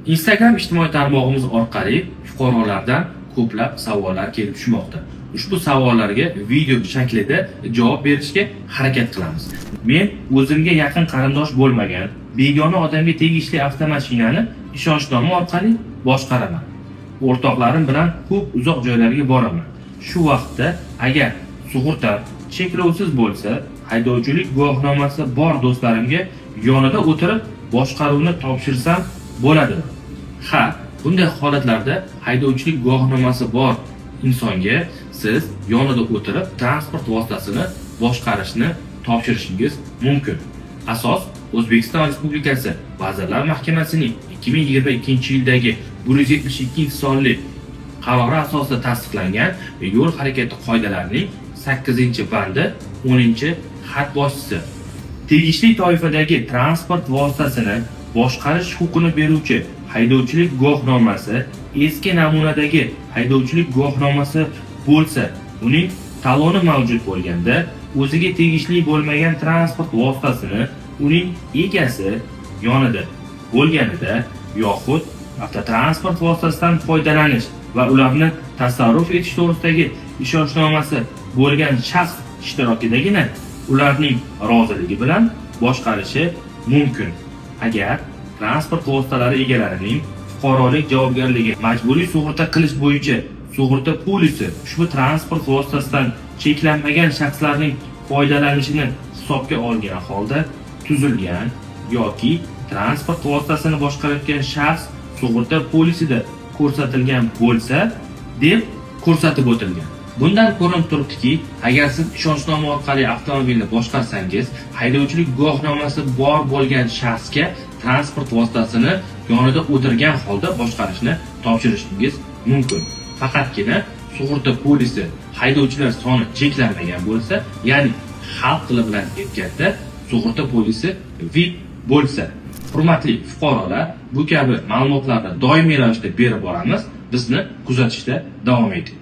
Instagram ijtimoiy tarmog'imiz orqali fuqarolardan ko'plab savollar kelib tushmoqda. Ushbu savollarga video shaklida javob berishga harakat qilamiz. Men o'zimga yaqin qarindosh bo'lmagan begona odamga tegishli avtomashinani ishonchnoma orqali boshqaraman. O'rtoqlarim bilan ko'p uzoq joylarga boraman. Shu vaqtda agar sug'urtam cheklovsiz bo'lsa, haydovchilik guvohnomasi bor do'stlarimga yonida o'tirib boshqaruvni topshirsam bo'ladimi? Ha, bunday holatlarda haydovchilik guvohnomasi bor insonga siz yonida o'tirib transport vositasini boshqarishni topshirishingiz mumkin. Asos O'zbekiston Respublikasi Vazirlar Mahkamasining 2022-yildagi 172-sonli qarori asosida tasdiqlangan yo'l harakati qoidalarining 8-bandi 10-xat boshchisi. Tegishli toifadagi transport vositasini boshqarish huquqini beruvchi haydovchilik guvohnomasi eski namunadagi haydovchilik guvohnomasi bo'lsa, uning taloni mavjud bo'lganda, o'ziga tegishli bo'lmagan transport vositasini uning egasi yonida bo'lganida yoxud avtotransport vositasidan foydalanish va ularni tasarruf etish to'g'risidagi ishonchnomasi bo'lgan shaxs ishtirokidagina ularning roziligi bilan boshqarishi mumkin. Agar transport vositalari egalarining fuqarolik javobgarligi majburiy sug'urta qilish bo'yicha sug'urta polisi ushbu transport vositasidan cheklanmagan shaxslarning foydalanishini hisobga olgan holda tuzilgan yoki transport vositasini boshqarayotgan shaxs sug'urta polisida ko'rsatilgan bo'lsa, deb ko'rsatib o'tilgan. Bundan ko'rinib turibdiki, agar siz ishonchnoma orqali avtomobilni boshqarsangiz, haydovchilik guvohnomasi bor bo'lgan shaxsga transport vositasini yonida o'tirgan holda boshqarishni topshirishingiz mumkin. Faqatgina sug'urta polisi haydovchilar soni cheklanmagan bo'lsa, ya'ni xalq tili bilan aytganda, sug'urta polisi VIP bo'lsa. Hurmatli fuqarolar, bu kabi ma'lumotlarni doimiy ravishda berib boramiz. Bizni kuzatishda davom eting.